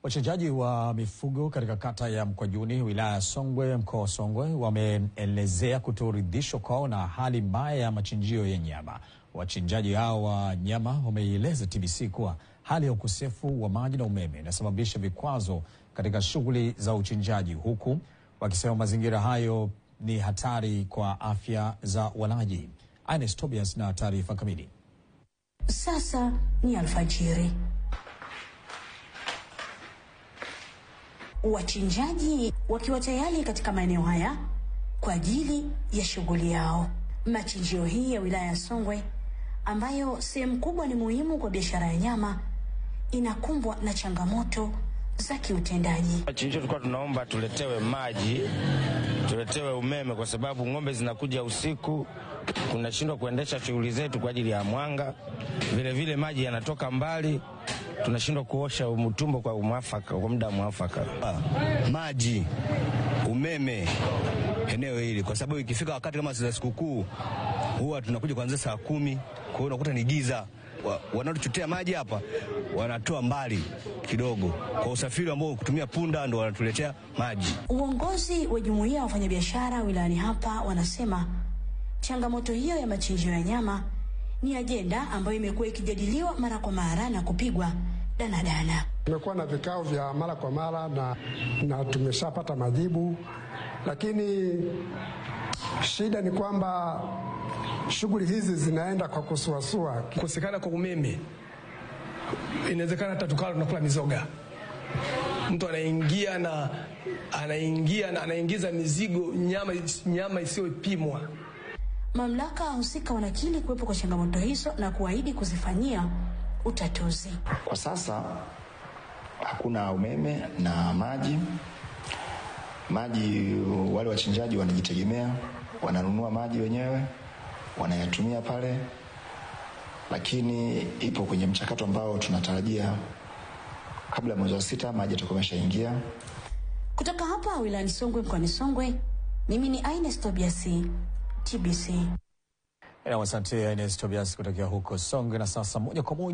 Wachinjaji wa mifugo katika kata ya Mkwajuni wilaya ya Songwe mkoa wa Songwe wameelezea kutoridhishwa kwao na hali mbaya ya machinjio ya nyama. Wachinjaji hao wa nyama wameieleza TBC kuwa hali ya ukosefu wa maji na umeme inasababisha vikwazo katika shughuli za uchinjaji, huku wakisema mazingira hayo ni hatari kwa afya za walaji. Ines Tobias na taarifa kamili. Sasa ni alfajiri. Wachinjaji wakiwa tayari katika maeneo haya kwa ajili ya shughuli yao. Machinjio hii ya wilaya ya Songwe ambayo sehemu kubwa ni muhimu kwa biashara ya nyama inakumbwa na changamoto za kiutendaji. Machinjio tulikuwa tunaomba tuletewe maji, tuletewe umeme, kwa sababu ng'ombe zinakuja usiku, tunashindwa kuendesha shughuli zetu kwa ajili ya mwanga. Vilevile maji yanatoka mbali, tunashindwa kuosha mtumbo kwa mwafaka, kwa muda mwafaka. Maji, umeme eneo hili, kwa sababu ikifika wakati kama za sikukuu huwa tunakuja kuanzia saa 10, kwa hiyo unakuta ni giza. Wanaotuchotea maji hapa wanatoa mbali kidogo, kwa usafiri ambao kutumia punda ndo wanatuletea maji. Uongozi wa jumuiya ya wafanyabiashara wilayani hapa wanasema changamoto hiyo ya machinjio ya nyama ni ajenda ambayo imekuwa ikijadiliwa mara kwa mara na kupigwa danadana. Tumekuwa na vikao vya mara kwa mara na tumeshapata majibu, lakini shida ni kwamba shughuli hizi zinaenda kwa kusuasua. Kukosekana kwa umeme, inawezekana hata tukala tunakula mizoga. Mtu anaingia na anaingiza mizigo nyama isiyopimwa. Mamlaka husika wanakiri kuwepo kwa changamoto hizo na kuahidi kuzifanyia utatuzi. Kwa sasa hakuna umeme na maji. Maji wale wachinjaji wanajitegemea, wananunua maji wenyewe, wanayatumia pale, lakini ipo kwenye mchakato ambao tunatarajia kabla mwezi wa 6 maji yatakuwa yameshaingia. Kutoka hapa wilayani Songwe mkoani Songwe, mimi ni Ines Tobias, TBC. Asante Ines Tobias kutokea huko Songwe. Na sasa moja kwa moja